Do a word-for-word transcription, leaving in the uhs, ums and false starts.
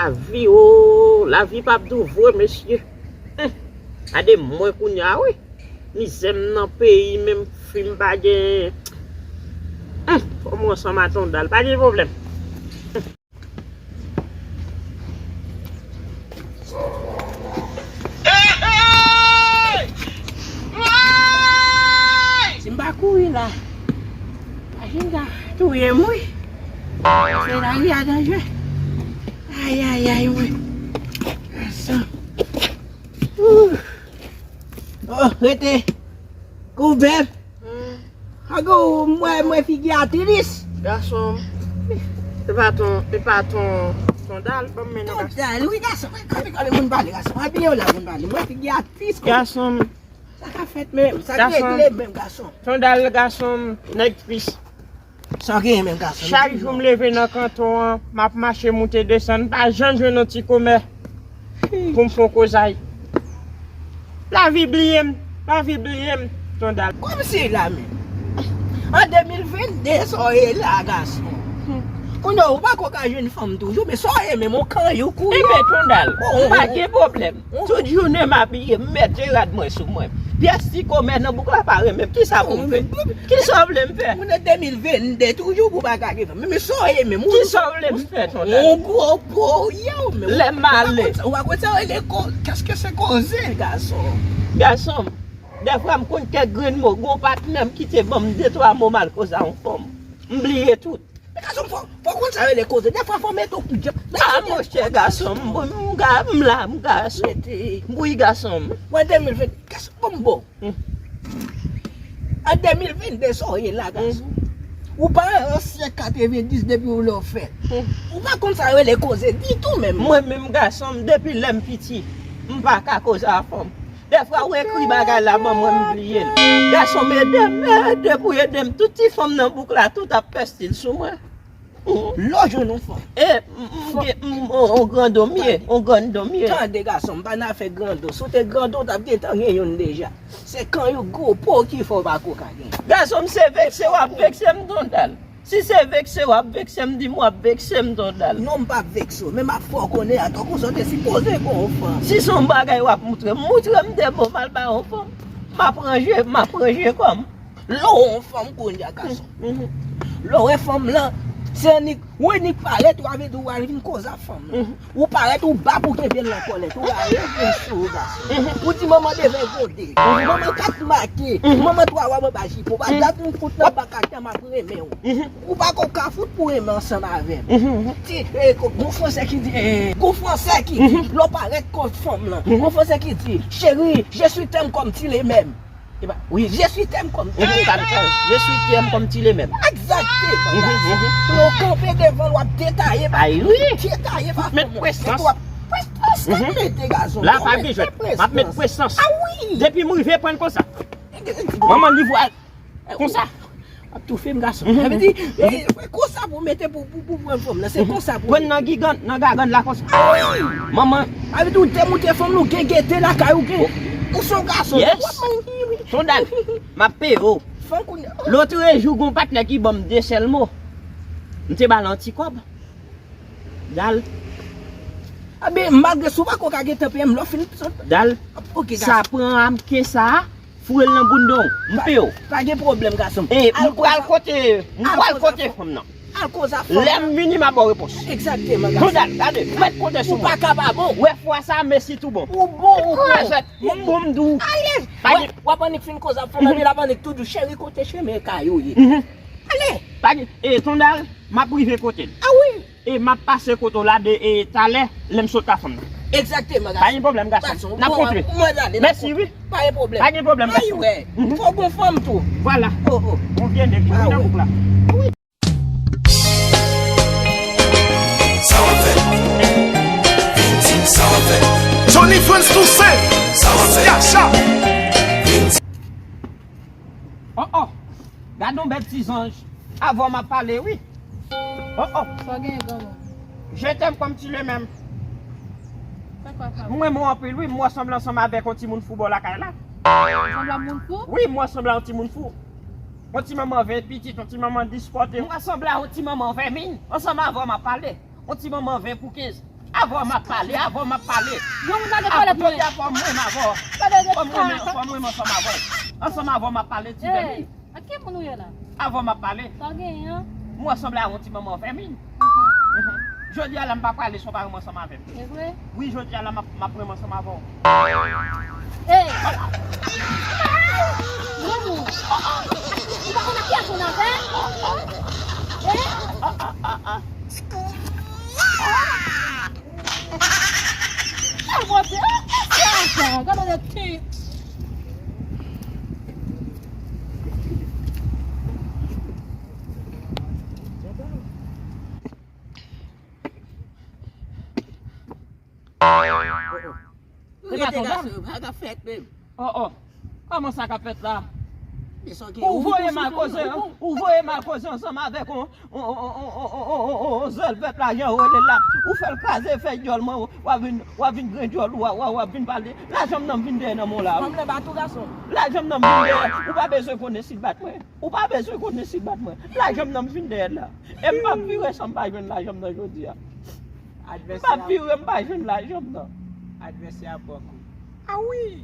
Lavi, o, lavi p ap dou vre, mesye. Humm, gade mwen kounye a, wi. Mizè m nan peyi, menm fi m pa gen. Humm, fò mwen ansanm a Tondal, pa gen pwoblèm. Si m pa kouri la, machin ka touye m, wi. Se lari a danje. Ay, ay, ay, mwen. Sa. Ouh. Oh, rete. Kouvè. Hmm. Ago, mwen, mwen figi a tris. Gason. E pa ton, e pa ton, Tondal, ban m mennen gason. Tondal, wi, gason. Mwen, kòm, kòm moun pale, gason. Mwen, byen la, moun pale. Mwen figi a tris. Gason. Sa ka fèt menm, sa k regle menm, gason. Tondal, gason, nèg tris. Sa gen menm, gason. Chak jou m leve nan kanton an, m ap mache moute desann, m pa janm jwenn yon ti komè pou m fè yon kozay. Lavi bliye m, lavi bliye m, Tondal. Kòmsi la menm. An de mil vennde sa w ye la, gason. Kounye a ou pako ka jwenn fanm toujou, men sa w ye menm, ou kanyou kouri. Ebyen, Tondal, m pa gen pwoblèm. Tout jounen m abiye, m mete rad mwen sou mwen. Pyès ti komè nan bouk la pa renmen m. Kisa pou m fè? Kisa w vle m fè? Moun an de mil vennde toujou pou bagay ki fè. Men, men sa w ye menm. Kisa w vle m fè, Tondal? Yon gwo po w ye w menm. Lè m ale. Ou pa konn sa, ou pa konn sa w rele ko-, kèske se koze, gason? Gason m, dèfwa m konn kèk grenn mo. Gon patnè m ki te ban m de twa mo m al koze a yon fanm. M bliye tout. Men gason m, fò, fò konn sa rele koze. Dèfwa fò mete w kou djab. A, monchè, gason m, bon, m ga-, m la, m gason. Wi, gason m. Mwen de mil ven, gason, bon, m bon. Hmm. An de mil vennde sa w ye la, gason. Hmm. Ou pa ansyen katrevenndis depi w lè w fèt. Hmm. Ou pa konn sa rele koze ditou menm. Mwen menm, gason m, depi lè m piti, m pa ka koze a fanm. Dèfwa ou ekri bagay la ban mwen, m bliye l. Gason m, ede m, ede pou ede m. Tout ti fanm nan bouk la, tout ap fè stil sou mwen. Lè w jwenn yon fanm. E, m, m, m, on, on grandon m ye, on grandon m ye. Tande, gason m, pa nan afè grandon. Si w te grandon, w t ap gentan gen youn deja. Se kanyou gwo po ki fè w pako ka gen. Gason m, se vekse w ap vekse m, Tondal. Si se vekse w ap vekse m, di m w ap vekse m, Tondal. Non, m p ap vekse w, men m ap fè w konnen a, tankou sa w te sipoze gon yon fanm. Si se yon bagay w ap moutre m, moutre m de bon m al ba yon fanm. M ap ranje, m ap ranje kò m. Lè w yon fanm kounye a, gason. Mhm. Lè w wè fanm lan, se annik, ou annik parèt, ou avè di w al vin koze a fanm lan. Mhm. Ou parèt, ou ba pou kenbe l nan kòlèt, ou rale vin sou ou, gason. Mhm. Ou di manman devan gode. Mhm. Manman kat make. Mhm. Manman twa wab anba jipo. Pa dat m fout nan bak ak tan m ap renmen w. Mhm. Ou pa ko ka fout pou renmen ansanm avè m. Mhm, mhm. Ti, eh, ko-, gon fransè ki di, eh, gon fransè ki di, mhm, lè w parèt kot fanm lan. Mhm. Gon fransè ki di, chérie, je suis tendre comme tu l'es même. E pa, wi, je suis tendre comme tu l'es même. Mhm, sa, sa, je suis tendre comme tu l'es même. Egzakteman. Mhm, mhm. Lè w kanpe devan l, w ap detaye pa. Ay, wi. Detaye pa. Met prezans. W ap prezans, mhm, mete gason. La, pa gen jwèt. M ap met prezans. A wi. Depi m rive pran konsa. Manman li vwa konsa. Ap toufe m, gason. Mhm. Sa vle di, eh, konsa pou mete pou, pou, pou pran fanm nan. Se konsa pou pran nan gigan, nan gagann la konsa. A wi. Manman. Sa vle di ou te moute fanm nou gen gete lakay ou gen. Ou se yon gason. Yes. W ap manyen, wi. Tondal, m ap peye w. Fanm kounye a. Lotrejou, gon patnè ki ban m de sèl mo. M te ba l yon ti kòb. Dal. Aben, malgre si w pa ko ka gentan peye m, lè w fin sot. Dal. Ok, gason. Sa pran amke sa a. Foure l nan bounda w. M peye w. Pa gen pwoblèm, gason m. E, m pral kote, m pral kote fanm nan. Al koze a fanm nan. Lè m vini, m a ba w repons. Egzakteman, gason. Tondal, gade, mèt konte sou mwen. Ou pa ka pa bon. Wè fwa sa, mesi tou bon. Ou bon, ou bon. Krazèt, m bon, m di w. Alèz. W ap annik fin koze a fanm nan, epi l ap annik tou di w, cheri, kote chemen kay ou ye? Mhm. Ale. Pa gen, e, Tondal, m ap rive kote l. A wi. E m ap pase kote w la de, e, talè, lè m sot a fanm nan. Egzakteman, gason. Pa gen pwoblèm, gason. N ap kontre. Mèsi, wi. Pa gen pwoblèm. Pa gen pwoblèm, gason. Ay, wè. Mhm. Fò gon fanm tou. Vwala. Oh, oh. Yon vye nèg, li nan bouk la. Wi. Sa w ap fè? Vin di m sa w ap fè. Johnny Frantz Toussaint. Sa w ap fè? Yacha. Vin di. Oh, oh. Gad yon bèl ti zanj. Avè w m ap pale, wi. Oh, oh. Sa w genyen, granmoun? Je t'aime comme tu l'es même. Sa kwa sa? M renmen w anpil, wi. M wè w sanble ansanm avèk yon timoun fou bò lakay la. Sanble a moun fou? Wi, m wè w sanble a yon timoun fou. Yon ti manman ven pitit, yon ti manman dis pòte. M wè w sanble a yon ti manman ven min. Ansanm avè w m ap pale. Yon ti manman ven pou kenz. Avè w m ap pale, avè w m ap pale. Yon moun la de pale mwen. Jodi a fò m renmen avè w. Fò m renmen, fò m renmen ansanm avè w. Ansanm avè w m ap pale, ti bèbi. Hey, a ki moun ou ye la? Avè w m ap pale. Sa w genyen an? Mwen sanble a yon ti manman fèmin. Mhm. Jodi a la m pa prale san w pa renmen ansanm avè m. E vre? Wi, jodi a la m ap, m ap renmen ansanm avè w. Hey! Granmoun! Ou pa konn ak kiyès ou nan fè? Hein? Oh, Bondye! Oh, kiyès sa? Gade de ti. Rete gason, sa k ap fèt menm? Oh, oh. Kòman sa k ap fèt la? Ou voye m al koze, ou voye m al koze ansanm avèk on, on, on zèl pèp la, jan yo rele l la. Ou fè l kraze fèy djòl mwen, w ap vin, w ap vin grenn djòl, w ap, w ap, w ap vin pale. Lajan m nan m vin dèyè nan men w la, wi. Fanm nan bat ou, gason. Lajan m nan m vin dèyè. Ou pa bezwen konnen si l bat mwen. Ou pa bezwen konnen si l bat mwen. Lajan m nan m vin dèyè l la. E m p ap vire san m pa jwenn lajan m nan jodi a. M p ap vire m pa jwenn lajan m nan. Advèsè a pran kou. A wi!